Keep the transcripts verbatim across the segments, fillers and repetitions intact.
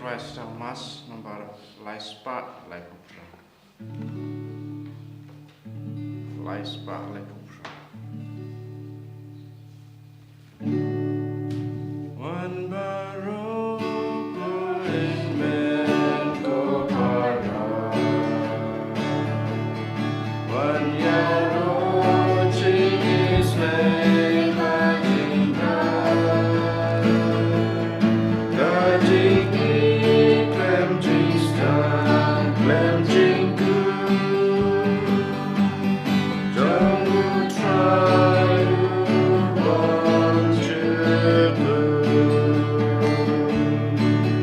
Christ Mass number lai spah lai phew phra. Lai spah lai phew phra. Wan baroh ko hynmen ko para. Wan ïaroh jingïaseng bad jingïaroh. Ka jingïeit khlem jingsdang khlem jingkhuid. Jong U Trai uba jubab.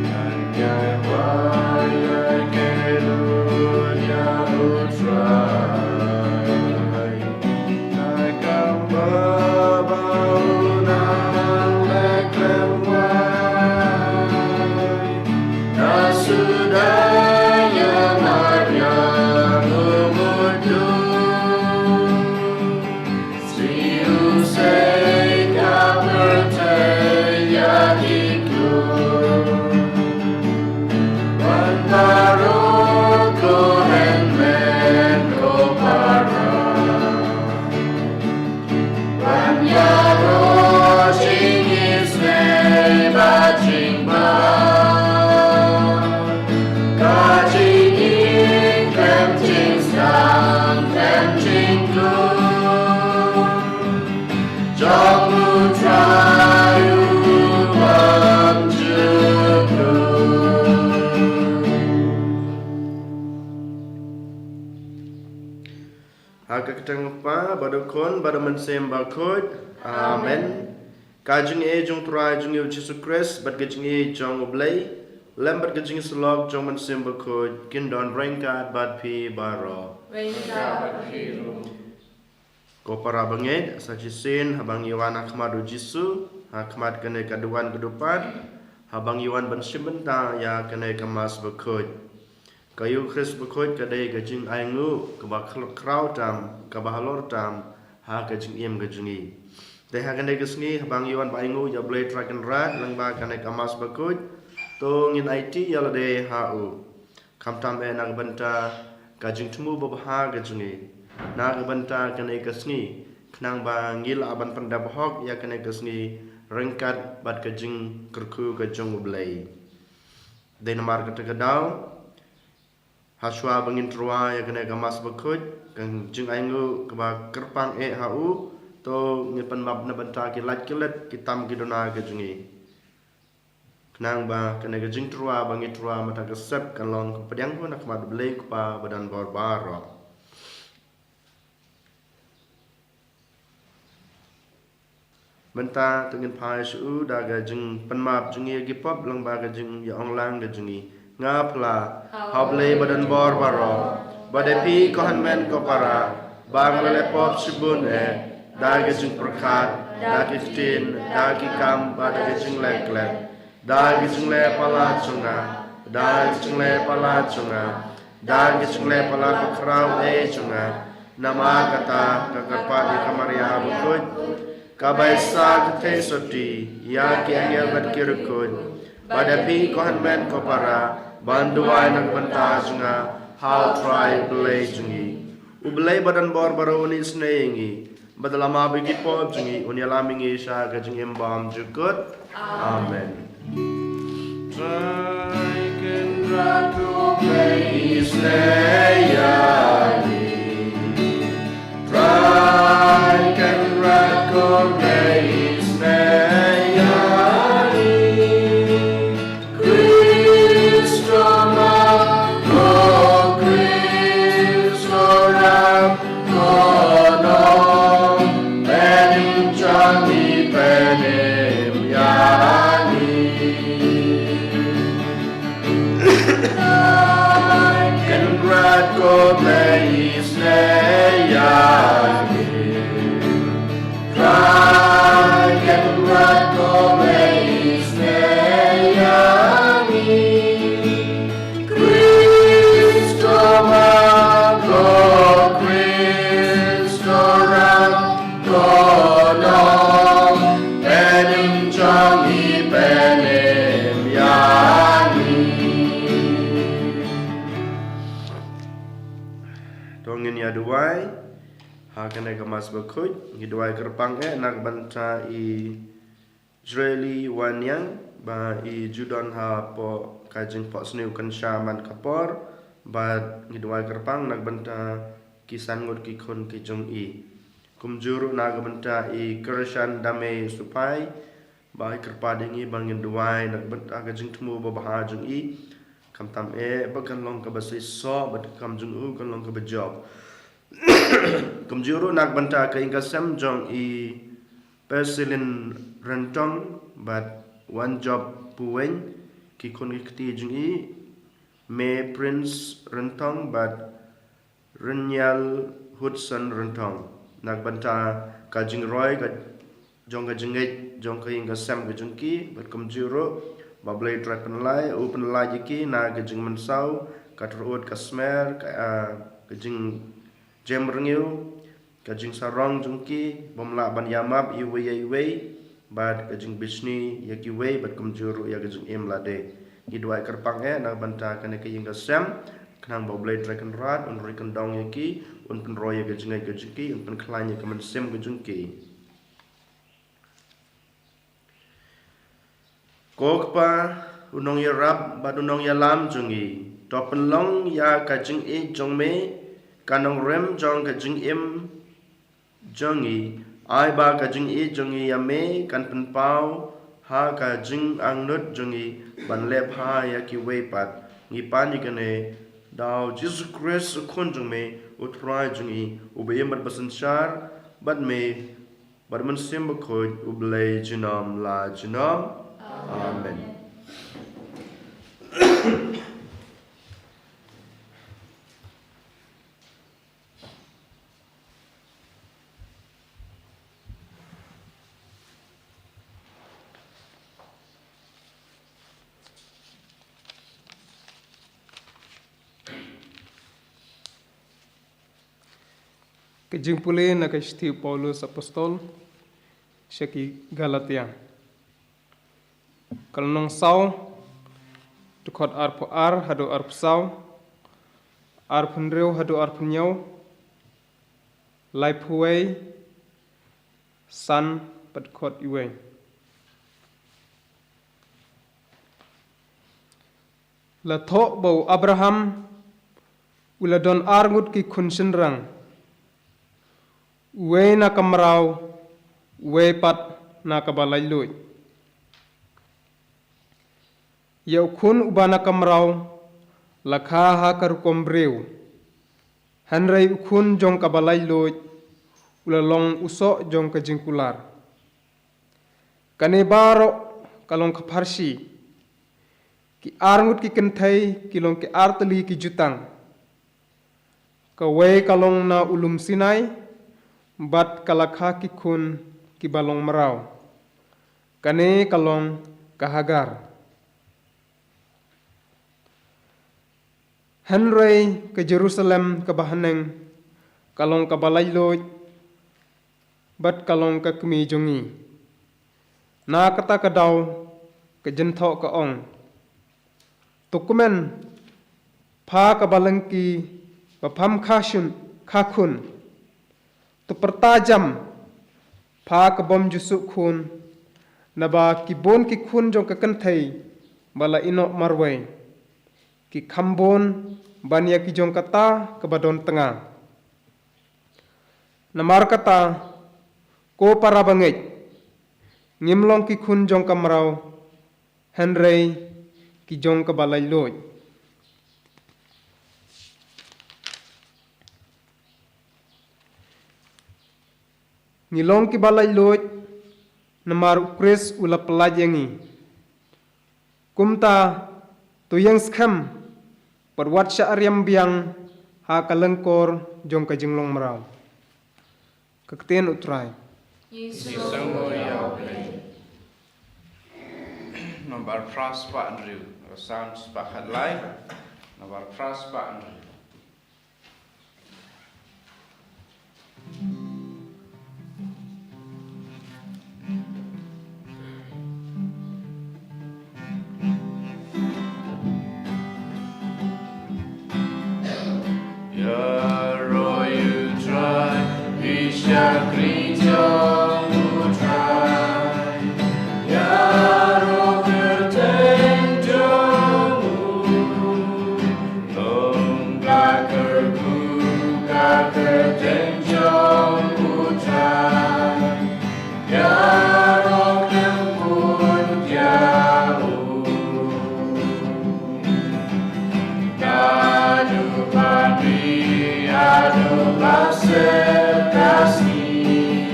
Ngan ïai wai ïai kyrduh ïa U Trai. Takam ba u nang leh khlem wai. Na suda ïa Maria u mutdur. Siew sei ka pyrthei ïa ki khlur. Wan baroh ko hynmen ko para. Wan ïaroh jingïaseng bad jingbatai. Ka jingïeit khlem jingsdang khlem jingkhuid. Jong U Trai uba jubab. Ha ka kyrteng U Kpa bad U Khun bad U Mynsiem Bakhuid. Amen. Ka jingïeit jong U Trai jong ngi U Jisu Khrist bad ka jingïeit jong U Blei lem bad ka jingïasyllok jong U Mynsiem Bakhuid kin don ryngkat bad phi baroh. Ryngkat bad phi ruh. Ko para bangeit, sa shisien haba ngi wan ha khmat U Jisu, ha khmat kane ka duwan ka dupat, haba ngi wan ban shim bynta ïa kane ka Mass Bakhuid. Ka Eukharist Bakhuid ka dei ka jingainguh kaba khraw tam, kaba halor tam ha ka jingim ka jong ngi. Te ha kane ka sngi haba ngi wan ba ainguh ïa U Blei Trai Kynrad lyngba kane ka Mass Bakhuid, to ngin aiti ïa lade ha u. Khamtam eh na ka bynta ka jingthmu babha ka jong ngi na ka bynta kane ka sngi, khnang ba ngi lah ban pyndep hok ïa kane ka sngi ryngkat bad ka jingkyrkhu ka jong U Blei. Dei namar kata ka daw, ha shuwa ba ngin tyrwa ïa kane ka Mass Bakhuid, ka jingainguh kaba kyrpang eh ha u, to ngin pynmap na bynta ki lait ki let, ki tam ki duna ka jong ngi. Khnang ba kane ka jingtyrwa ba ngi tyrwa mynta ka sep kan long ka pdiang na khmat U Blei U Kpa badonbor baroh. Mynta to ngin phai sha u da ka jingpynmap jong ngi ïa ki pop lyngba ka jingïaong lang ka jong ngi. Nga phla ha U Blei badonbor baroh, bad ïa phi ko hynmen ko para, ba nga la leh pop shibun eh, da ka jingpyrkhat, da ki ktien, da ki kam, bad da ka jingleh klet. Da ka jingleh palat jong nga, da ka jingleh palat jong nga, da ka jingleh palat bakhraw eh jong nga. Namar kata nga kyrpad ïa ka Maria Bakhuid, kaba ïa sa ka theisotti ïa ki angel bad ki riewkhuid, bad ïa phi ko hynmen ko para, ban duwai na ka bynta jong nga ha U Trai U Blei jong ngi. U Blei badonbor baroh un isynei ïa ngi, bad lada map ïa ki pop jong ngi un ïalam ïa ngi sha ka jingim bymjukut. Amen. Trai Kynrad ko Blei isynei ïa ngi. Trai Kynrad ko Blei isynei ïa ngi. Khrist, ko Khrist, ko Ram, ko Nongpynim jong ngi, pynim ïa ngi. Kynrad ko Blei ka Mass Bakhuid, ngi duwai kyrpang eh na ka bynta i Jreli Waniang, ba i ju don hapoh ka jingphohsniew kynsha man ka por, bad ngi duwai kyrpang na ka bynta ki san ngut ki khun ki jong i. Kumjuh ruh na ka bynta i Kyrshan Dame Supai, ba i kyrpad ïa ngi ba ngin duwai na ka bynta ka jingthmu babha jong i. Khamtam eh ba kan long kaba seisoh, bad ka kam jong u kan long kaba jop. Kumjuh ruh na ka bynta ka ïing ka sem jong i Persilin Ryntong bad Wanjop Puweng, ki khun ki kti jong i, May Prince Ryntong bad Rynïal Hudson Ryntong. Na ka bynta ka jingroi ka jong ka jingngeit jong ka ïing ka sem ka jong ki, bad kumjuh ruh ba U Blei Trai pynlait, u pynlait ïa ki na ka jingmynsaw, ka tyrut ka smer, ka, ah, ka jingjem rngiew, ka jingsarong jong ki, bym lah ban ïamap iwei ïa iwei, bad ka jingbishni ïa kiwei, bad kumjuh ruh ïa ka jingim lade. Ngi duwai kyrpang eh na ka bynta kane ka ïing ka sem, khnang ba U Blei Trai Kynrad un roi kyndong ïa ki, un pynroi ïa ka jingngeit ka jong ki, un pynkhlaiñ ïa ka mynsiem ka jong ki. Ko Kpa, u nongïarap bad u nongïalam jong ngi, to pynlong ïa ka jingïeit jong me ka nongrim jong ka jingim jong ngi, ai ba ka jingïeit jong ngi ïa me kan pynpaw ha ka jingangnud jong ngi ban leh bha ïa kiwei pat. Ngi pan ïa kane da u Jisu Khrist u Khun jong me, u Trai jong ngi, uba im bad ba synshar bad me bad u Mynsiem Bakhuid, U Blei junom la junom. Amen. Ka jingpule na ka shithi u Paulus Apostol sha ki Galatia. Ka lynnong saw, dkhot arphew ar haduh arphew saw, arphew hynriew haduh arphew hynñiew, laiphew wei, san, bad dkhot iwei. La thoh ba u Abraham u la don ar ngut ki khun shynrang, uwei na ka mraw, uwei pat na kaba laitluid. Ïa u khun uba na ka mraw la kha ha ka rukom briew, hynrei u khun jong kaba laitluid u la long u soh jong ka jingkular. Kane baroh ka long ka pharshi. Ki ar ngut ki kynthei ki long ki ar tylli ki jutang. Kawei ka long na u lum Sinai, bad ka la kha ki khun kiba long mraw. Kane ka long ka Hagar. Hynrei ka Jerusalem kaba haneng ka long kaba laitluid, bad ka long ka kmie jong ngi. Na kata ka daw ka jingthoh ka ong, to kmen pha kaba lyngkhi ba pham kha shun, kha khun. To pyrta jam pha ka bym ju suk khun, naba ki bun ki khun jong ka kynthei ba la ïehnoh marwei ki kham bun ban ïa ki jong kata kaba don tnga. Namar kata, ko para bangeit, ngim long ki khun jong ka mraw, hynrei ki jong kaba laitluid. Ngi long kiba laitluid namar u Khrist u la pyllait ïa ngi. Kumta, to ïeng skhem bad wat shah riam biang ha ka lyngkor jong ka jinglong mraw. Ka ktien u Trai. Ngi sngewbha ïa U Blei. Nambar phra spah hynriew, sound spah khatlai. Nambar phra spah hynriew. Ïaroh ïa U Trai, jong U Trai, ïaroh kyrteng jong u. Long ba kyrkhu ka kyrteng jong U Trai, ïaroh khlem pun ïa u. Naduh phanri haduh ba sep ka sngi,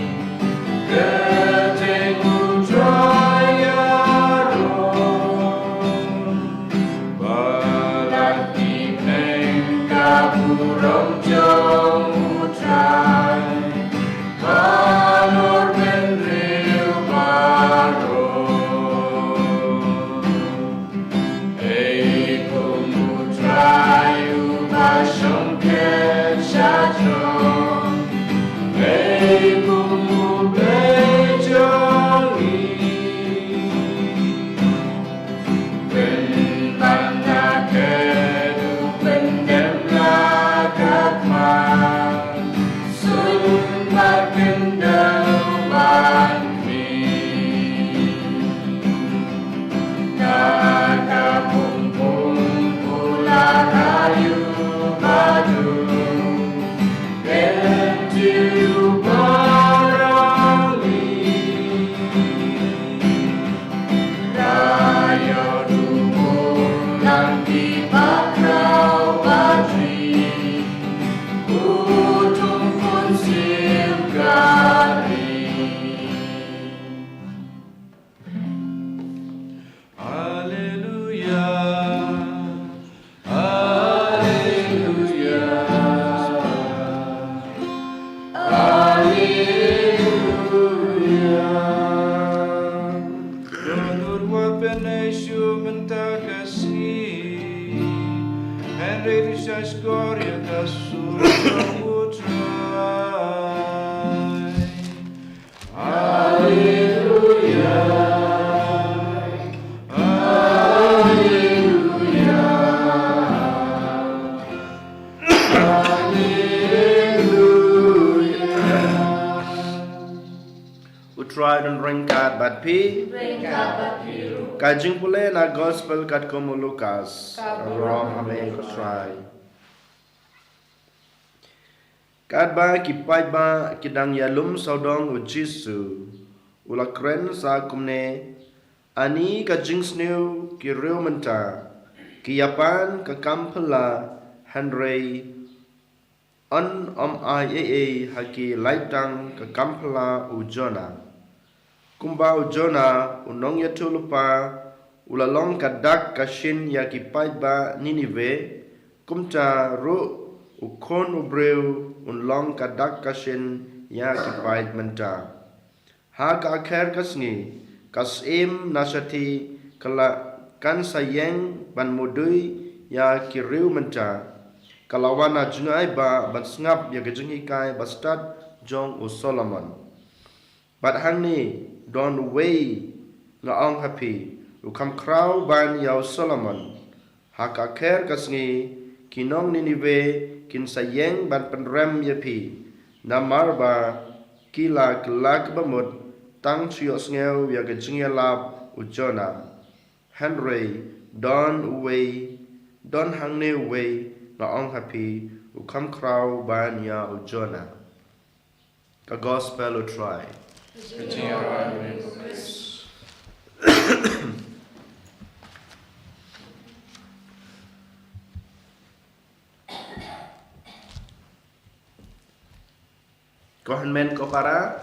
kyrteng U Trai ïaroh. Ba la ki pyrthei ka burom jong U Trai, halor bynriew baroh. Ei kum U Trai uba shongkun sha jrong, ei kum U Blei jong ngi. Pynban na ka duh pyndem la ka khmat, sun bad khyndew ban khmih. Na ka pung pung u la rai u ba duk, lynti u ba rangli. Ka ïoh u bun lang ki bakhraw batri, u thung khun siem ka ri. Haleluya. Haleluya. Haleluya. Don wat pynïasoh mynta ka sngi, hynrei to sa shkor ïa ka sur jong U Trai. Haleluya. Haleluya. Haleluya. U Trai un ryngkat bad phi. Ryngkat bad phi ruh. Ka jingpule na gospel katkum u Lukas. Ka burom ha me ko Trai. Katba ki paidbah ki dang ïalum sawdong u Jisu, u la kren sa kumne, ani ka jingsniew ki riew mynta, ki ïapan ka kam phylla, hynrei yn ym ai ei ei ha ki lait tang ka kam phylla u Jonah. Kumba u Jonah u nongïathuhlypa u la long ka dak ka shin ïa ki paidbah Ninive, kumta ruh u Khun u Briew un long ka dak ka shin ïa ki paid mynta. Ha ka akher ka sngi, ka syiem na shathie ka la kan sa ïeng ban mudui ïa ki riew mynta. Ka la wan na jngai ba ban sngap ïa ka jinghikai ba stad jong u Solomon. Bad hangne don uwei, nga ong ha phi, u kham khraw ban ïa u Solomon. Ha ka kher ka sngi, ki nong Ninive kin sa ïeng ban pynrem ïa phi, namar ba ki la kylla kaba mut tang shu ïohsngew ïa ka jingïalap u Jonah. Hynrei don uwei, don hangne uwei, nga ong ha phi, u kham khraw ban ïa u Jonah. Ka gospel u Trai. Ka jingïarap ïa u Khrist. Ko hynmen ko para,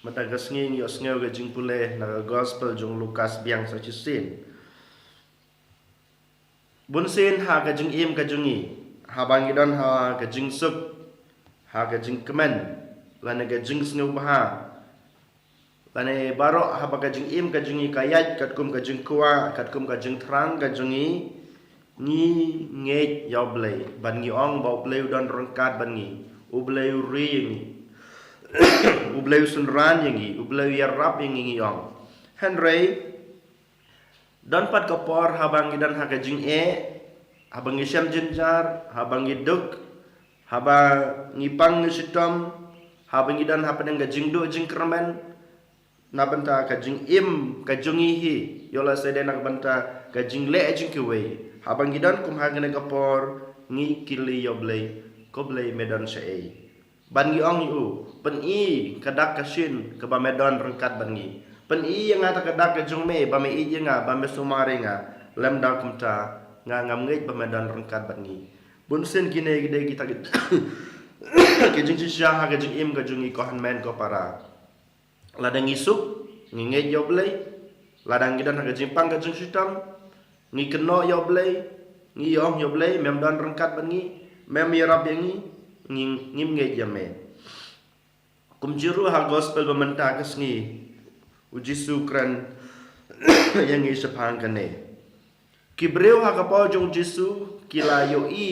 mynta ka sngi ngi ïohsngew ka jingpule na ka gospel jong Lukas biang sa shisien. Bun sien ha ka jingim ka jong ngi, haba ngi don ha ka jingsuk, ha ka jingkmen, lane ka jingsngewbha, lane baroh haba ka jingim ka jong ngi ka ïaid katkum ka jingkwah, katkum ka jingthrang ka jong ngi, ngi ngeit ïa U Blei, bad ngi ong ba U Blei u don ryngkat bad ngi, U Blei u ri ïa ngi, U Blei u synran ïa ngi, U Blei u ïarap ïa ngi, ngi ong. Hynrei don pat ka por haba ngi don ha ka jingeh, haba ngi shem jynjar, haba ngi duk, haba ngi pang ngi shitom, Haba ngi don hapdeng ka jingduh jingkyrmen, na bynta ka jingim ka jong ngi hi, ïoh lehse dei na ka bynta ka jingleh jong kiwei. Haba ngi don kum ha kane ka por, ngi kylli ïa U Blei, ko Blei me don shaei. Bad ngi ong ïa u, pyni ka dak ka shin kaba me don ryngkat bad ngi. Pyni ïa nga ta ka dak ka jong me, ba me ïeit ïa nga, ba me sumar ïa nga. Lymda kumta, nga ngam ngeit ba me don ryngkat bad ngi. Bunsien kine ki dei kita ki, ki jingshisha ha ka jingim ka jong ngi ko hynmen ko para. Lada ngi suk, ngi ngeit ïa U Blei. Lada ngi don ha ka jingpang ka jingshitom, ngi kynnoh ïa U Blei, ngi ong ïa U Blei, mem don ryngkat bad ngi, mem ïarap ïa ngi, ngi, ngim ngeit ïa me. Kumjuh ruh ha gospel ba mynta ka sngi, U Jisu u kren ïa ngi shaphang kane. Ki briew ha ka por jong U Jisu, ki la ïohi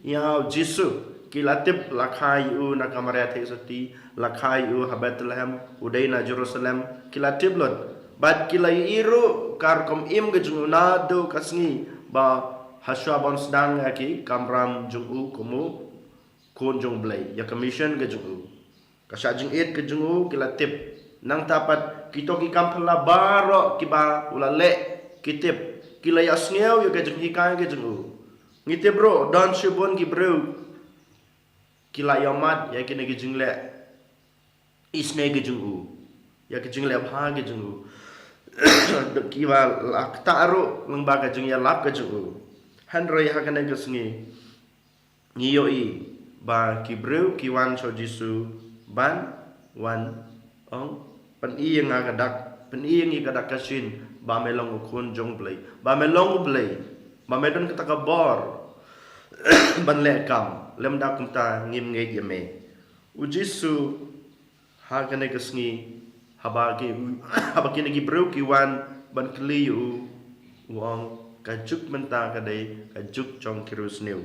ïa U Jisu, ki la tip la kha ïa u na ka Maria Theisotti, la kha ïa u ha Bethlehem, u dei na Jerusalem, ki la tip lut. Bad ki la ïohi ruh ka rukom im ka jong u naduh ka sngi ba hashwa ban sdang ïa ki kamram jong u kum u khun jong U Blei, ïa ka mission ka jong u. Ka shah jingit ka jong u ki la tip. Nangta pat kito ki kam phylla baroh kiba u la leh ki tip. Ki la ïohsngew ïa ka jinghikai ka jong u. Ngi tip ruh don shibun ki briew ki la ïohmad ïa kine ki jingleh isynei ka jong u, ïa ka jingleh bha ka jong u. Kiba la ktah ruh lyngba ka jingïalap ka jong u. Hynrei ha kane ka sngi ngi ïohi ba ki briew ki wan sha U Jisu ban wan ong, pyni ïa nga ka dak, pyni ïa ngi ka dak ka shin ba me long u khun jong U Blei, ba me long U Blei, ba me don kata ka bor ban leh kam, lymda kumta ngim ngeit ïa me. U Jisu ha kane ka sngi, haba ki, haba kine ki briew ki wan ban kylli ïa u, u ong, ka juk mynta ka dei ka juk jong ki riewsniew.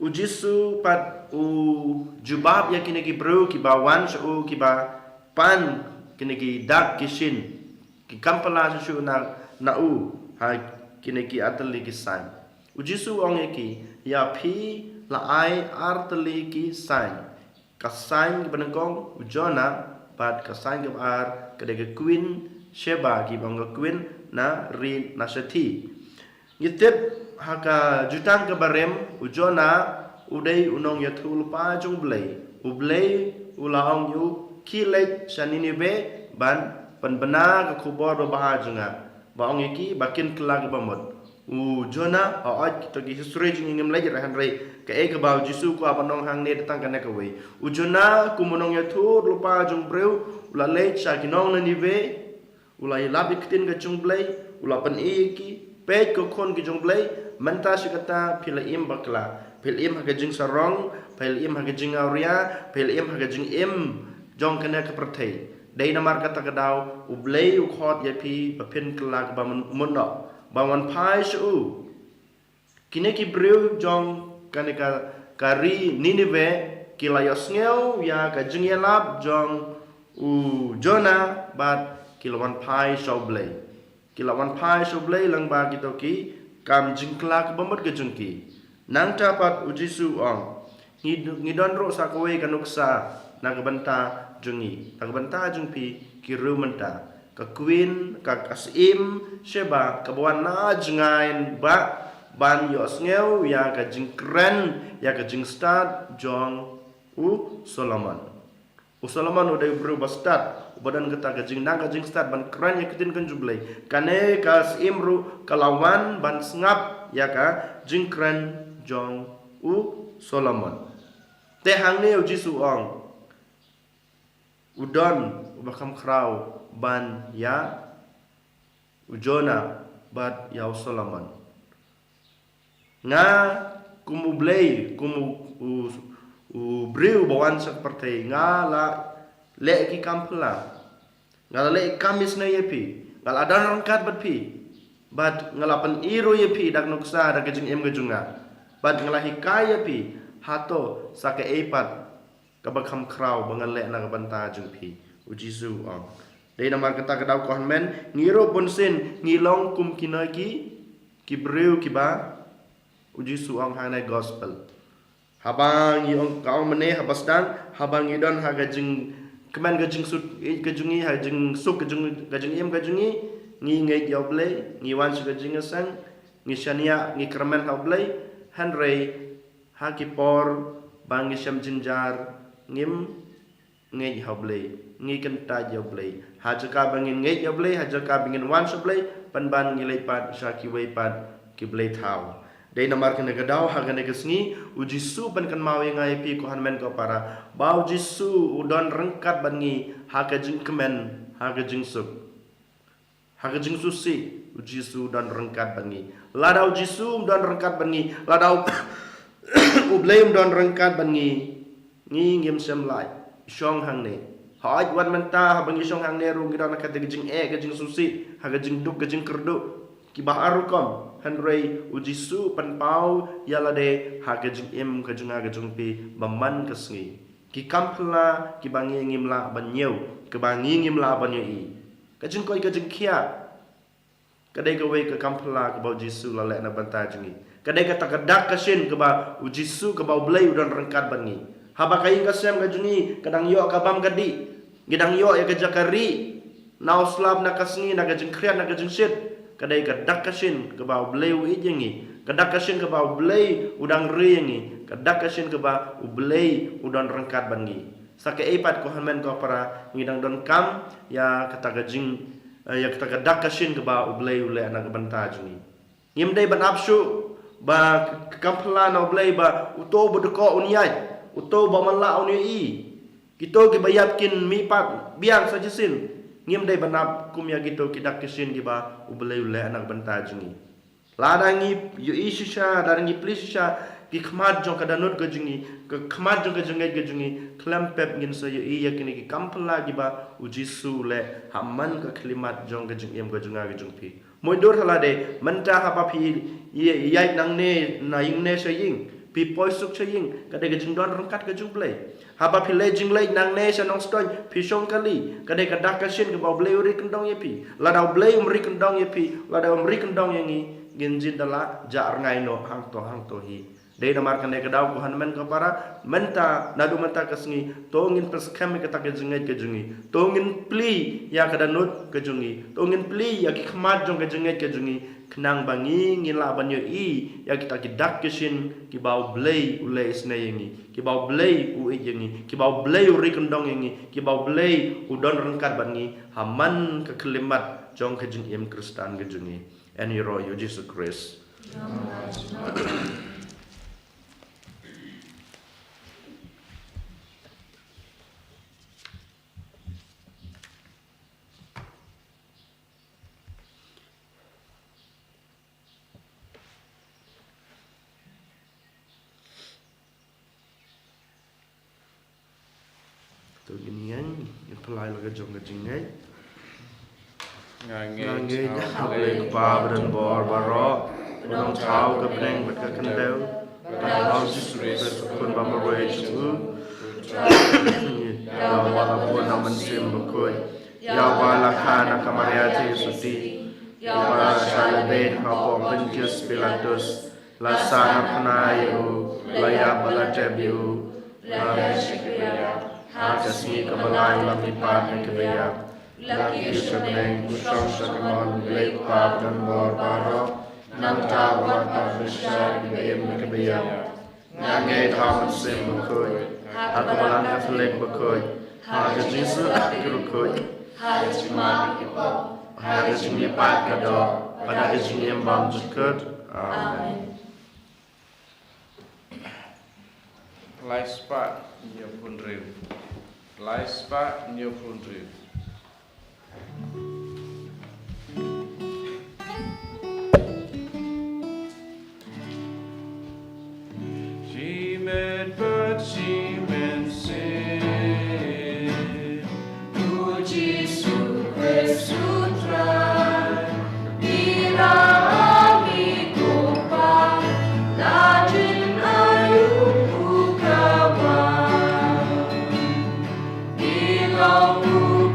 U Jisu pat u jubab ïa kine ki briew kiba wan sha u, kiba pan kine ki dak ki shin, ki kam phylla shisha na, na u ha kine ki artylli ki sign. U Jisu u ong ïa ki, ïa phi la ai artylli ki sign. Ka sign kaba nyngkong u Jonah, bad ka sign kaba ar ka dei ka Queen Sheba, kiba ong ka Queen na ri Nashati. Ngi tip ha ka Jutang kaba rim, u Jonah u dei u nongïathuhlypa jong U Blei. U Blei u la ong ïa u, khie leit sha Ninive ban pynbna ka khubor babha jong nga, ba ong ïa ki ba kin kylla kiba mut. U Jonah, hooid kito ki history jong ngi ngim leit, hynrei kaei kaba u Jisu u kwah ban ong hangne da tang kane kawei. U Jonah kum u nongïathuhlypa jong u briew u la leit sha ki nong Ninive, u la ïalap ïa ka ktien ka jong U Blei, u la pyni ïa ki, peit ko khun ki jong U Blei, mynta shi katta phi la im bakla, phi la im ha ka jingsarong, phi la im ha ka jingawria, phi la im ha ka jingim jong kane ka pyrthei. Dei namar kata ka daw U Blei u khot ïa phi ba phin kylla kiba mut noh, ba wan phai sha u. Kine ki briew jong kane ka, ka ri Ninive ki la ïohsngew ïa ka jingïalap jong u Jonah bad ki la wan phai sha U Blei. Ki la wan phai sha U Blei lyngba kito ki kam jingkylla kiba mut ka jong ki. Nangta pat u Jisu u ong, ngi, ngi don ruh sa kawei ka nuksa na ka bynta jong ngi, na ka bynta jong phi ki riew mynta. Ka Queen, ka, ka Syiem Sheba, kaba wan na jngai ba, ban ïohsngew ïa ka jingkren, ïa ka jingstad jong u Solomon. U Solomon u dei u briew ba stad, uba don kata ka jingnang ka jingstad ban kren ïa ka ktien ka jong U Blei. Kane ka Syiem ruh ka la wan ban sngap ïa ka jingkren jong u Solomon. Te hangne u Jisu u ong, u don uba kham khraw ban ïa u Jonah bad ïa u Solomon. Nga kum U Blei, kum u, u, u briew ba wan sha ka pyrthei, nga la leh ki kam phylla. Nga la leh ki kam isynei ïa phi. Nga la don ryngkat bad phi. Bad nga la pyni ruh ïa phi da ka nuksa da ka jingim ka jong nga. Bad nga la hikai ïa phi hato sa kaei pat kaba kham khraw ba ngan leh na ka bynta jong phi, u Jisu u ong. Dei namar kata ka daw ko hynmen, ngi ruh bunsien ngi long kum kine ki, ki briew kiba u Jisu u ong hangne gospel. Haba ngi ong, ka ong mynne, haba sdang, haba ngi don ha ka jingkmen ka jingsuk ka jong ngi, ha ka jingsuk ka jong, ka jingim ka jong ngi, ngi ngeit ïa U Blei, ngi wan sha ka jingïaseng, ngi shaniah, ngi kyrmen ha U Blei, hynrei ha ki por ba ngi shem jynjar, ngim ngeit ha U Blei, ngi kyntait ïa U Blei. Ha jaka ba ngin ngeit ïa U Blei, ha jaka ba ngin wan sha U Blei, pynban ngi leit pat sha kiwei pat ki blei thaw. Dei namar kane ka daw, ha kane ka sngi, U Jisu pynkynmaw ïa nga ïa phi ko hynmen ko para, ba U Jisu u don ryngkat bad ngi ha ka jingkmen, ha ka jingsuk, ha ka jingsngewsih. U Jisu u don ryngkat bad ngi. Lada U Jisu um don ryngkat bad ngi, lada U, U Blei um don ryngkat bad ngi, ngi ngim shym lah shong hangne. Hooid, wat mynta haba ngi shong hangne ruh ngi don ha kata ka jingeh, ka jingsngewsih, ha ka jingduk, ka jingkyrduh, kiba ar rukom. Hynrei U Jisu u pynpaw ïa lade ha ka jingim ka jong nga ka jong phi ba man ka sngi. Ki kam phylla kiba ngi ngim lah ban ñiew, kiba ngi ngim lah ban ïohi. Ka jingkoit ka jingkhiah ka dei kawei ka kam phylla kaba U Jisu u la leh na ka bynta jong ngi. Ka dei kata ka dak ka shin kaba U Jisu, kaba U Blei u don ryngkat bad ngi. Haba ka ïing ka sem ka jong ngi ka dang ïoh ka bam ka dih, ngi dang ïoh ïa ka jaka rieh na u slap, na ka sngi, na ka jingkhriat, na ka jingshit, ka dei ka dak ka shin kaba U Blei u ïeit ïa ngi, ka dak ka shin kaba U Blei u dang ri ïa ngi, ka dak ka shin kaba U Blei u don ryngkat bad ngi. Sa kaei pat ko hynmen ko para, ngi dang donkam ïa kata ka jing, eh, ïa kata ka dak ka shin kaba U Blei u leh na ka bynta jong ngi. Ngim dei ban ap shuh ba ka kam phylla na U Blei ba uto uba dkoh un ïaid, uto uba man lah un ïohi, kito kiba ïap kin mih pat biang sa shisien. Ngim dei ban ap kum ïa kito ki dak ki shin kiba U Blei u leh na ka bynta jong ngi. Lada ngi ïohi shisha, lada ngi plie shisha ki khmat jong ka dohnud ka jong ngi, ka khmat jong ka jingngeit ka jong ngi, khlem pep ngin sa ïohi ïa kine ki kam phylla kiba U Jisu u leh ha man ka khyllipmat jong ka jingim ka jong nga ka jong phi. Mutdur ha lade, mynta haba phi ïa, ïaid nangne na ïing ne sha ïing, phi poi suk sha ïing, ka dei ka jingdon ryngkat ka jong U Blei. Haba phi leit jingleit nangne sha Nongstoiñ, phi shong kali, ka dei ka dak ka shin kaba U Blei u ri kyndong ïa phi. Lada U Blei um ri kyndong ïa phi, lada um ri kyndong ïa ngi, ngin jin da la jah rngai noh hangto hangto hi. Dei namar kane ka daw ko hynmen ko para, mynta, naduh mynta ka sngi, to ngin pyrskhem ïa kata ka jingngeit ka jong ngi. To ngin plie ïa ka dohnud ka jong ngi. To ngin plie ïa ki khmat jong ka jingngeit ka jong ngi. Khnang ba ngi ngin lah ban ïohi ïa kita ki dak ki shin kiba U Blei u leh isynei ïa ngi, kiba U Blei u ïeit ïa ngi, kiba U Blei u ri kyndong ïa ngi, kiba U Blei u don ryngkat bad ngi ha man ka khyllipmat jong ka jingim Khristan ka jong ngi. Yn ïaroh ïa U Jisu Khrist. To ngin ïeng, ngin pynlait la ka jong ka jingngeit. Nga ngeit ha U Blei Kpa ba don bor baroh, ba nongthaw ka bneng bad ka khyndew, bad ha U Jisu Khrist u khun ba marwei jong u, ïa uba la bun na u Mynsiem Bakhuid, ïa uba la kha na ka Maria Theisotti, ïa uba la shah lehbeiñ hapoh Pontius Pilatus, la sahnarphna ïa u, la ïap bad la tep ïa u, la leit sha kiba ïap, ha ka sngi kaba lai u la mihpat na kiba ïap, la kiew sha bneng, u shong sha ka mon U Blei Kpa ba don bor baroh, nangta u wan pat ban bishar ïa kiba im bad kiba ïap. Nga ngeit ha U Mynsiem Bakhuid, ha ka Balang Katholik bakhuid, ha ka jingïasyllok ki riewkhuid, ha ka jingmap ki pop, ha ka jingmihpat ka doh, bad ha ka jingim bymjukut. Amen. Lai spah hynñiew phew hynriew. Lai spah hynñiew phew hynriew. Shimet bad shimet seh, U Jisu Khrist U Trai, phi la mih kumba la jin aïu u kyrpang. Phi long u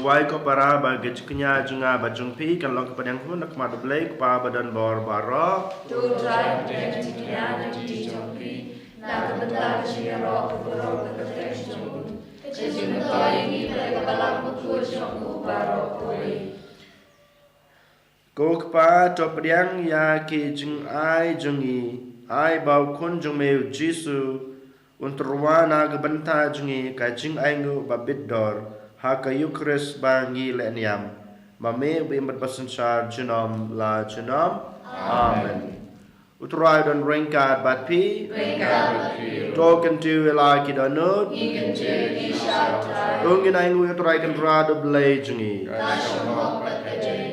Wai ko para ba ka jingkñia jong nga bad jong phi kan long ka pdiang hun na khmat U Blei U Kpa ba don bor baroh. To u Trai pdiang jingkñia na ka jong phi na ka bynta ka jingïaroh ka burom ka kyrteng jong u. Ka jingmyntoi ïa ngi da ka balang bakhuid jong u baroh kawei. Ko Kpa, to pdiang ïa ki jingai jong ngi, ai ba u Khun jong me U Jisu un tyrwa na ka bynta jong ngi ka jingainguh ba bit dor ha ka Eukharist ba ngi leh niam. Ma me u ba im bad ba synshar junom la junom. Amen. U Trai don ryngkat bad phi. Ryngkat bad phi. To kyntiew ïa la ki dohnud. Ngi kyntiew ïa ki sha U Trai. To ngin ainguh ïa U Trai Kynrad U Blei jong ngi. Ka shong hok bad ka dei.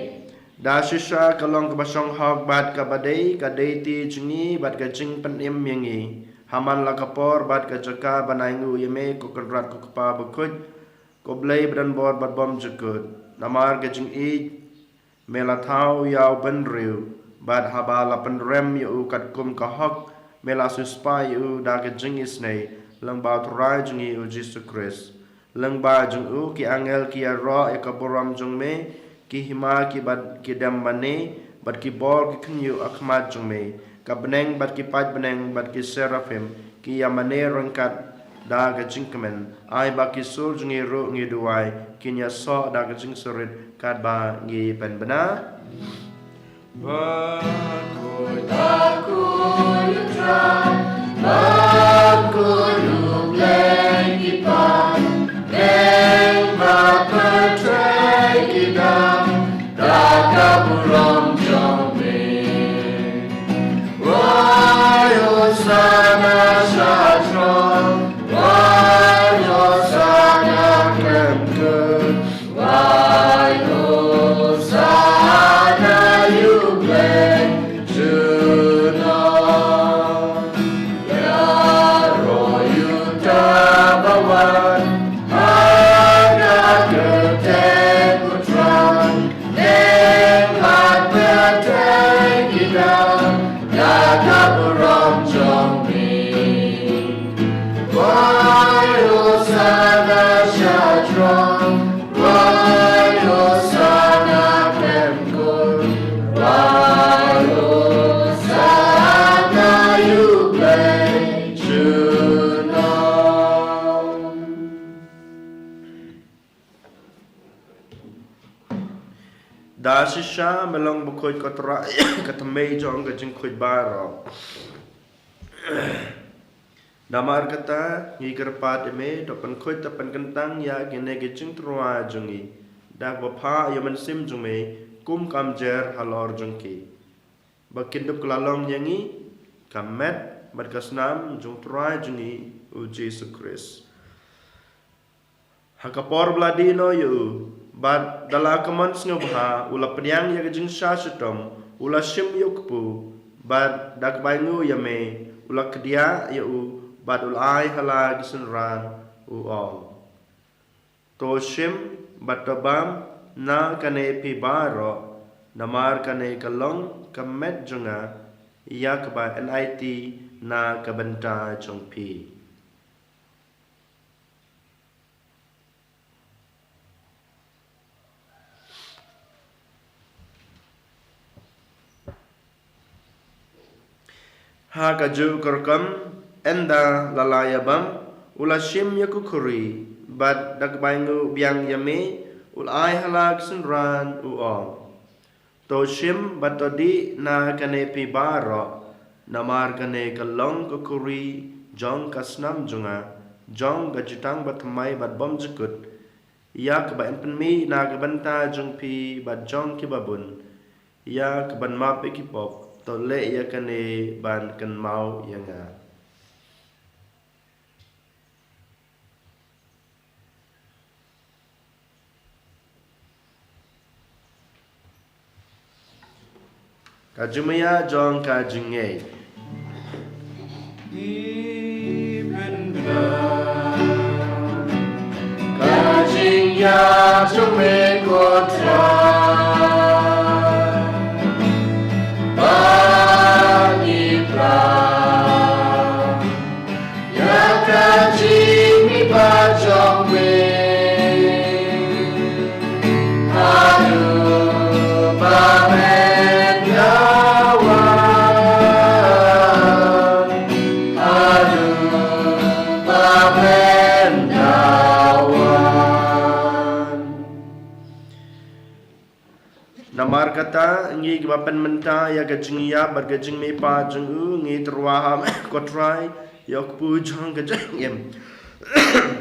Da shisha ka long kaba shong hok bad kaba dei, ka dei ti jong ngi bad ka jingpynim ïa ngi ha man la ka por bad ka jaka ban ainguh ïa me ko Kynrad ko Kpa bakhuid, ko Blei ba don bor bad bymjukut. Namar ka jingïeit me la thaw ïa u bynriew, bad haba la pynrem ïa u katkum ka hok, me la siewspah ïa u da ka jingisynei lyngba U Trai jong ngi U Jisu Khrist. Lyngba jong u ki angel ki ïaroh ïa ka burom jong me, ki hima ki bad ki dem mane, bad ki bor ki khynñiuh ha khmat jong me. Ka bneng bad ki paid bneng bad ki seraphim ki ïa mane ryngkat da ka jingkmen. Ai ba ki sur jong ngi ruh ngi duwai, kin ïasoh da ka jingsyrït katba ngi pynbna. Bakhuid, bakhuid U Trai, bakhuid U Blei ki paidbah, bad pyrthei ki dang da ka burom jong me. Wai Hosana sha throne, wai Hosana khlem kut, wai Hosana ïa U Blei junom. Ïaroh ïa uta ba wan ha ka kyrteng U Trai, bad pyrthei ki dang da ka burom jong me. Wai Hosana sha throne, wai Hosana khlem kut, wai Hosana ïa U Blei junom. Da shisha me long bakhuid ko Trai, ka thymmei jong ka jingkhuid baroh. Namar kata ngi kyrpad ïa me, to pynkhuid, to pynkyntang ïa kine ki jingtyrwa jong ngi da kaba phah ïa u Mynsiem jong me kum ka mjer halor jong ki, ba kin dup kylla long ïa ngi ka met bad ka snam jong U Trai jong ngi U Jisu Khrist. Ha ka por ba la die noh ïa u, bad da la ka mon sngewbha, u la pdiang ïa ka jingshah shitom, u la shim ïa u kpu, bad da kaba ainguh ïa me, u la kdiah ïa u, bad u la ai ha la ki synran, u ong: To shim bad to bam na kane phi baroh, namar kane ka long ka met jong nga, ïa kaba yn aiti na ka bynta jong phi. Ha kajuh ka rukom, ynda la la ïa bam, u la shim ïa ka khuri, bad da kaba ainguh biang ïa me, u la ai ha la ki synran, u ong: To shim bad to dih na kane phi baroh, namar kane ka long ka khuri jong ka snam jong nga, jong ka jutang bathymmai bad bymjukut, ïa kaba yn pynmih na ka bynta jong phi bad jong kiba bun, ïa kaban map ïa ki pop. To leh ïa kane ban kynmaw ïa nga. Ka jingmaïa jong ka jingngeit. Ka jingïap jong me ko Trai, ba ngi phla ïa ka jingmihpat jong me. Namar kata, ngi kiba pynmynta ïa ka jingïap bad ka jingmihpat jong u, ngi tyrwa ha me, ko Trai, ïa u kpu jong ka jingim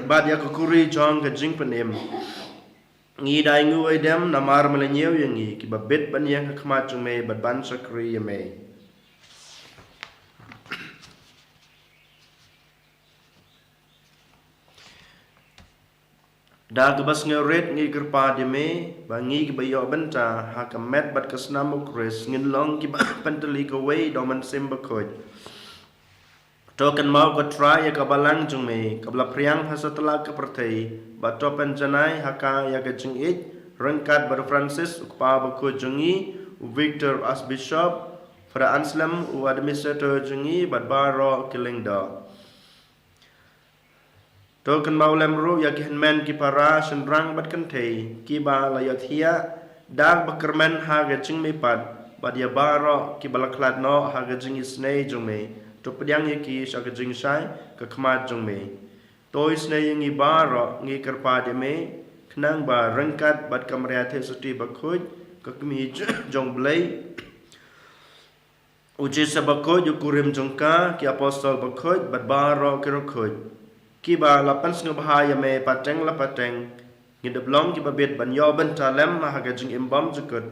bad ïa ka khuri jong ka jingpynim. Ngi da ainguh aidem namar me la ñiew ïa ngi kiba bit ban ïeng ha khmat jong me bad ban shakri ïa me. Da kaba sngewrit ngi kyrpad ïa me ba ngi kiba ïoh bynta ha ka met bad ka snam u Khrist ngin long kiba pyntylli kawei da u Mynsiem Bakhuid. To kynmaw ko Trai ïa ka balang jong me kaba la phriang ha satlak ka pyrthei, bad to pynjanai ha ka ïa ka jingïeit ryngkat bad u Francis u kpa bakhuid jong ngi, u Victor Archbishop, Father Anselm u administrator jong ngi bad baroh ki lyngdoh. To kynmaw lem ruh ïa ki hynmen ki para shynrang bad kynthei kiba la ïohthiah da kaba kyrmen ha ka jingmihpat, bad ïa baroh kiba la khlad noh ha ka jingisynei jong me. To pdiang ïa ki sha ka jingshai ka khmat jong me. To isynei ïa ngi baroh ngi kyrpad ïa me, khnang ba ryngkat bad ka Maria Theisotti bakhuid, ka Kmie jong Blei, u Joseph bakhuid u kurim jong ka, ki apostol bakhuid bad baroh ki riewkhuid kiba la pynsngewbha ïa me pateng la pateng, ngin ïa long kiba bit ban ïoh bynta lem ha ka jingim bymjukut,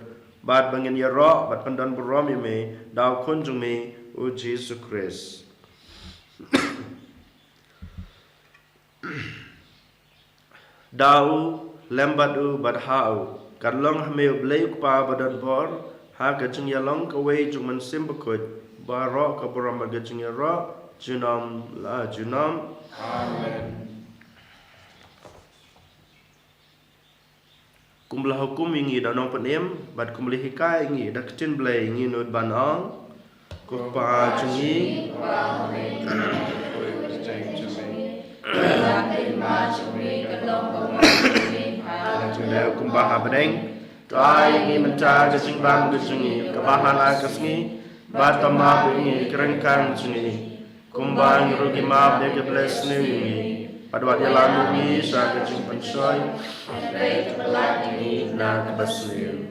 bad ba ngin ïaroh bad pyndonburom ïa me da u Khun jong me u Jisu Khrist. Da u, lem bad u, bad ha u, kan long ha me u Blei u Kpa badonbor, ha ka jingïalong kawei jong u Mynsiem Bakhuid, baroh ka burom bad ka jingïaroh junom la junom. Amen. Kumba la hukum ïa ngi da u Nongpynim, bad kumba la hikai ïa ngi da ka ktien Blei, ngin nud ban ong: Ko Kpa jong ngi, kumba ha bneng, to ai ïa ngi mynta ka jingbam ka jong ngi kaba ha la ka sngi, bad to map ïa ngi ki ryngkang jong ngi, kumba ngi ruh ngi map ïa kiba leh sniew ïa ngi, bad wat ïalam ïa ngi sha ka jingpynshoi, hynrei to pyllait ïa ngi na kaba sniew.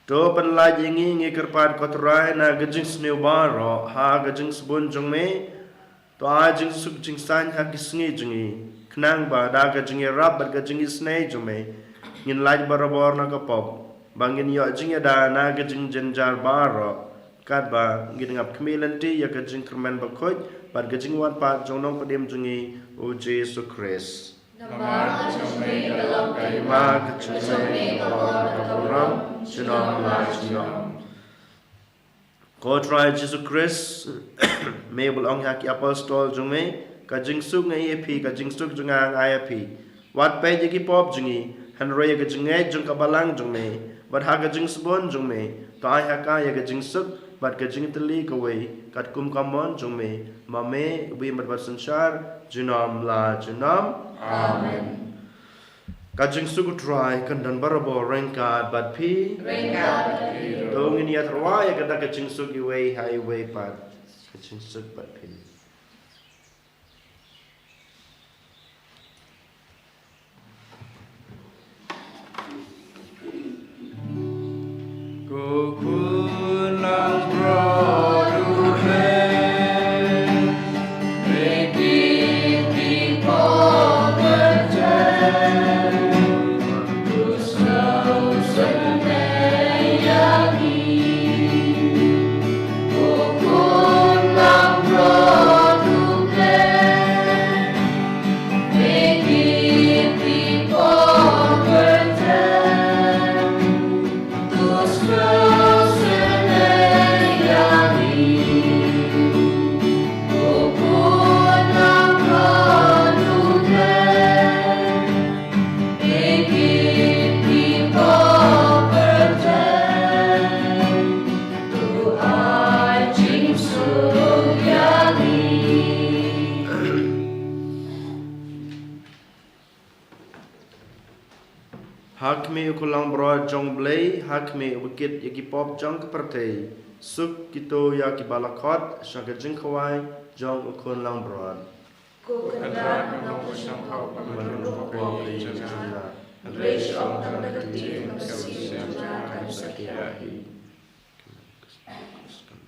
To pyllait ïa ngi, ngi kyrpad ko Trai, na ka jingsniew baroh ha ka jingsbun jong me. To ai jingsuk jingsaiñ ha ki sngi jong ngi, khnang ba da ka jingïarap bad ka jingisynei jong me, ngin lait barabor na ka pop, ba ngin ïoh jingïada na ka jingjynjar baroh, katba ngin ïangap khmih lynti ïa ka jingkyrmen bakhuid bad ka jingwan pat jong u Nongpynim jong ngi, u Jisu Khrist. Namar ka jong me ka long ka hima, ka jong me ka bor, ka burom, junom la junom. Ko Trai Jisu Khrist, me ba la ong ha ki apostol jong me: Ka jingsuk nga ai ïa phi, ka jingsuk jong nga nga ai ïa phi. Wat peit ïa ki pop jong ngi, hynrei ïa ka jingngeit jong ka balang jong me, bad ha ka jingsbun jong me, to ai ha ka ïa ka jingsuk bad ka jingtylli kawei, katkum ka mon jong me, ma me, uba im bad synshar junom la junom. Amen. Ka jingsuk u Trai kan don barabor ryngkat bad phi. Ryngkat bad phi ruh. To ngin ïa tyrwa ïa kata ka jingsuk iwei ha iwei pat. Ka jingsuk bad phi. Ha khmih u khun langbrot jong u Blei, ha khmih uba kit ïa ki pop jong ka pyrthei, suk kito ïa kiba la khot sha ka jingkhawai jong u khun langbrot. Ko Kynrad, nga long u shongkha ban wan ruh ha ka ïing jong nga. Khublei shibun, ka lynti ka mynsiem jong nga kan satia hi. Khublei shibun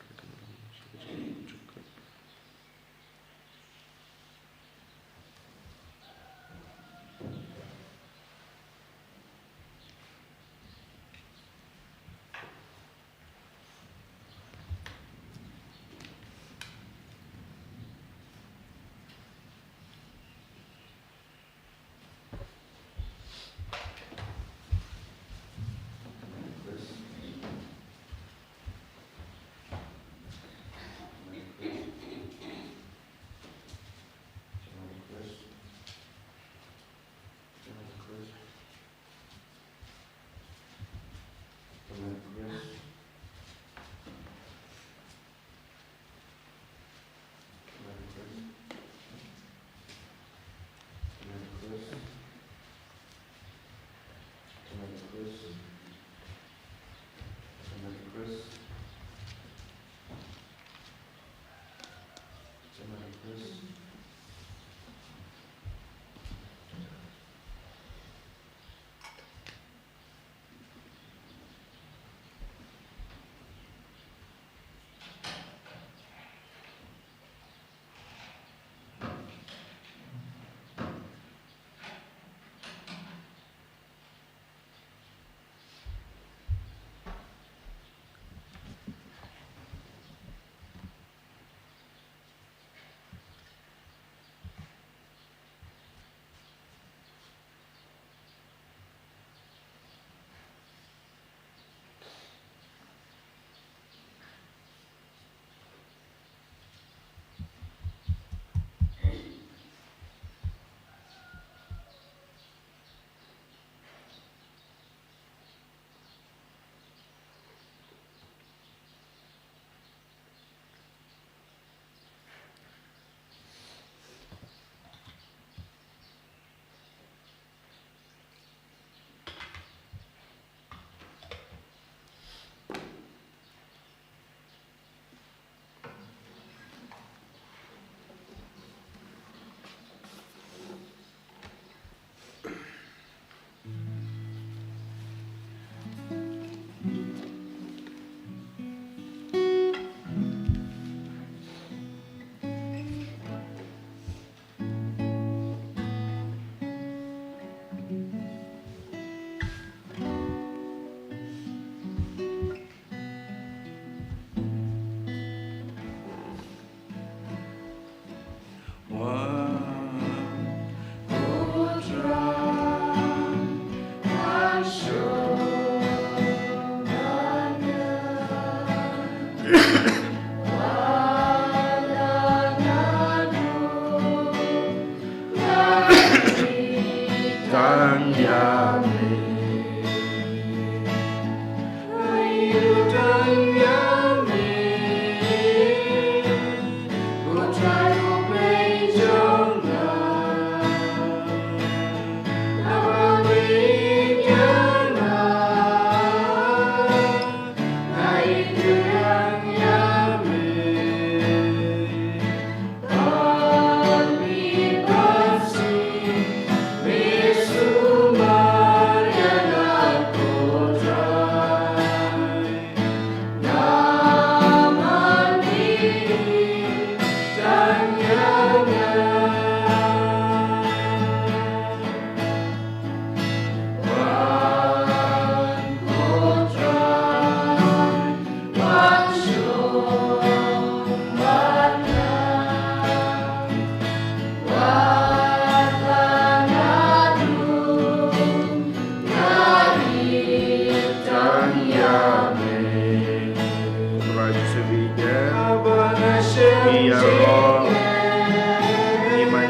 ïa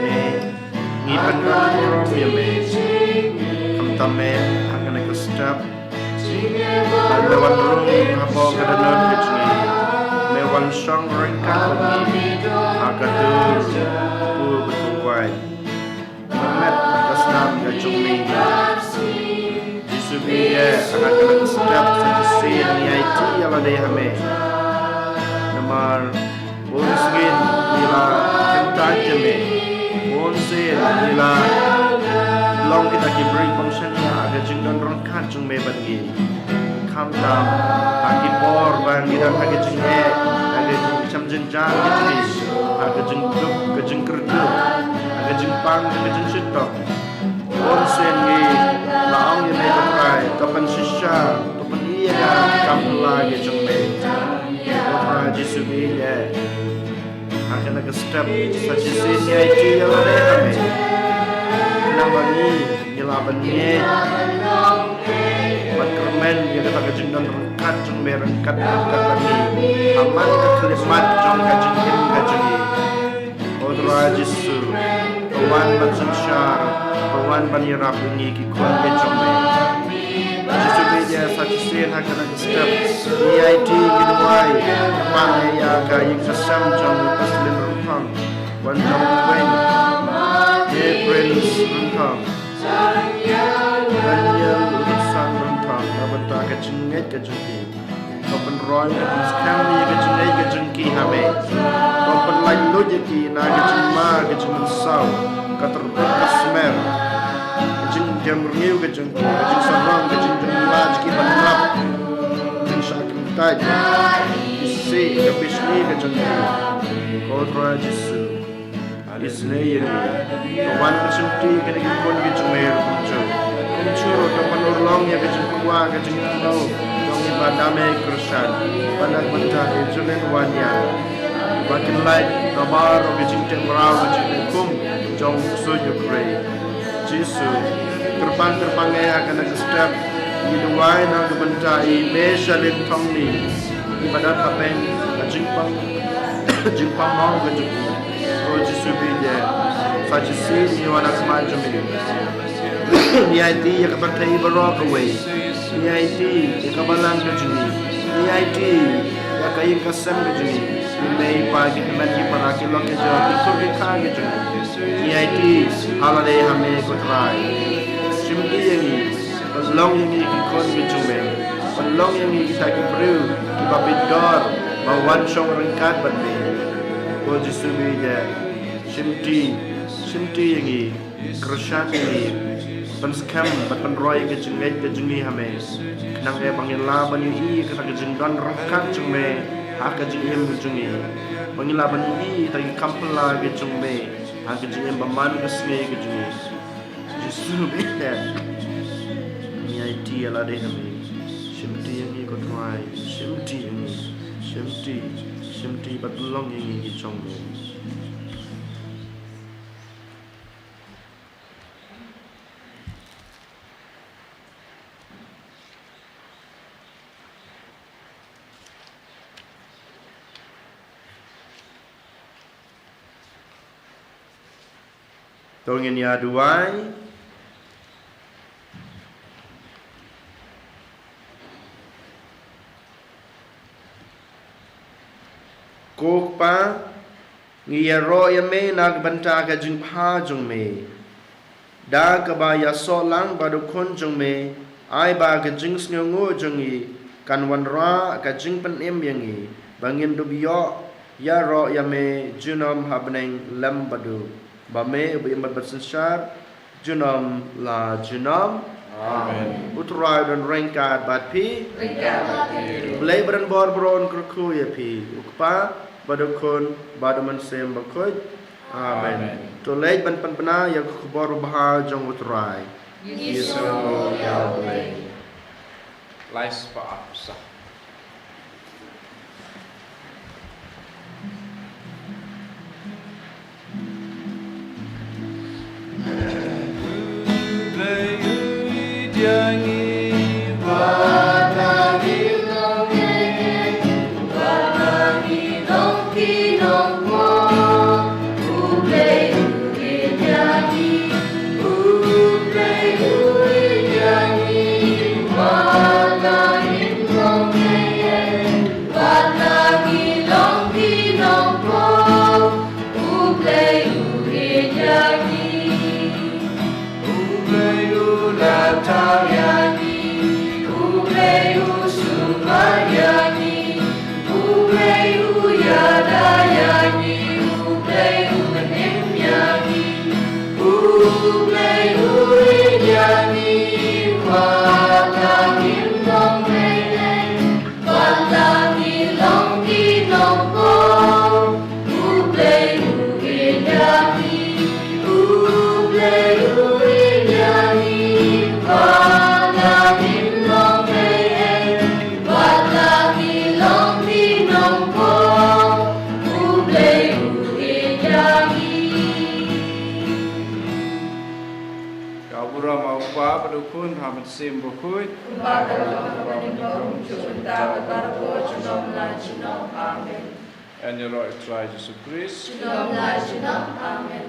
me. Ngi pyndonkam ïa me. Khamtam me ha kane ka step. Bad me wan rung hapoh ka dohnud ka jong ngi. Me wan shong ryngkat bad ngi ha ka dur u kpu bad u kpa. Ka met bad ka snam ka jong me. Jisu, me ïa, ha kane ka step sa shisien ngi aiti ïa lade ha me. Namar bun sien ngi la kyntait ïa me. Bun sien ngi la Long kita ki briew ba shaniah ha ka jingdon ryngkat jong me bad ngi. Khamtam ha ki por ba ngi don ha ka jingeh, ha ka jingchem jingjan ka jong ngi, ha ka jingduk, ka jingkyrduh, ha ka jingpang, ha ka jingshitom. Bun sien ngi la ong ïa me, ko Trai, to pynshisha, to pyni ïa nga ka kam phylla ka jong me. Ko Trai Jisu, ngi ïeit. Ha kane ka step sa shisien ngi aiti ïa lade ha me. Khnang ba ngi, ngi lah ban ngeit bad kyrmen ïa kata ka jingdon ryngkat jong me ryngkat ryngkat bad ngi. Ha man ka khyllipmat jong ka jingim ka jong ngi. Ko Trai Jisu, to wan ban synshar, to wan ban ïarap ïa ngi ki khun ki jong me. Jisu, ngi ïeit sa shisien ha kane ka step. Ngi aiti, ngi duwai, kyrpad ïa ka ïing ka sem jong u President Rynthong, Wanjong Weng, Prince Rynthong, Daniel Rynsan Rynthong, na bynta ka jingngeit ka jong ki. To pynroi, to pynskhem ïa ka jingngeit ka jong ki ha me. To pynlait luid ïa ki na ka jingma, ka jingmynsaw, ka tyrbit ka smer, ka jingdem rngiew ka jong ki, ka jingsarong, ka jingjynjar ki ban lap, ka jingshah kyntait, ki sih ka bishni ka jong ki. Ko Trai Jisu, isynei ïa ngi. To wan shimti kine ki khun ki jong me ruh kumjuh. Kumjuh ruh to pynurlong ïa ka jingkwah ka jingthmu jong i Bah Dame Kyrshan, ba na ka bynta i Julian Wanniang, ba kin lait na baroh ki jingteh mraw ka jingteh kum jong u ksuid u krei. Jisu, kyrpang kyrpang eh ha kane ka step. Ngi duwai na ka bynta i Meshalin Thongni, i ba don hapdeng ka jingpang, jingpang mong ka jong u. Ko Jisu, bad ïa sa shisien ngi wan ha khmat jong me. Ngi aiti ïa ka pyrthei baroh kawei. Ngi aiti ïa ka balang ka jong ngi. Ngi aiti ïa ka ïing ka sem ka jong ngi. Ngi mei pa, ki kmen ki para, ki lok ki jor, ki khun ki kha ki jong ngi. Ngi aiti ha lade ha me, ko Trai. Shimti ïa ngi. Pynlong ïa ngi ki khun ki jong me. Pynlong ïa ngi kita ki briew kiba bit dor, ba wan shong ryngkat bad me. Ko Jisu, bad ïa, shimti, shimti ïa ngi, kyrshan ïa ngi, pynskhem bad pynroi ïa ka jingngeit ka jong ngi ha me. Khnang eh ba ngin lah ban ïohi ïa kata ka jingdon ryngkat jong me ha ka jingim ka jong ngi. Ba ngin lah ban ïohi ïa kata ka kam phylla ka jong me ha ka jingim ba man ka sngi ka jong ngi. Jisu, bad ïa, ngi aiti ïa lade ha me. Shimti ïa ngi, ko Trai, shimti ïa ngi. Shimti, shimti bad pynlong ïa ngi ki jong me. To ngin ïa duwai. Ko Kpa, ngi ïaroh ïa me na ka bynta ka jingbha jong me. Da kaba ïasoh lang bad u Khun jong me, ai ba ka jingsngewnguh jong ngi kan wanrah ka jingpynim ïa ngi, ba ngin dup ïoh ïaroh ïa me junom ha bneng lem bad u. Ba me uba im bad synshar junom la junom. Amen. U Trai un don ryngkat bad phi. Ryngkat bad phi. U Blei ba donbor baroh un kyrkhu ïa phi. U Kpa, bad u Khun, bad u Mynsiem Bakhuid. Amen. Amen. To leit ban pynbna ïa ka khubor babha jong u Trai. Ïa u Blei. Lai spah. U Blei u la tang ïa ngi, U Blei u sumar ïa ngi, U Blei u ïada ïa ngi, U Blei u mynim ïa ngi, U Blei u Khun, ha Mynsiem Bakhuid. Kumba ka long ha kaba nyngkong, mynta bad barabor, junom la junom. Amen. Ïaroh ïa U Trai Jisu Khrist. Junom la junom. Amen.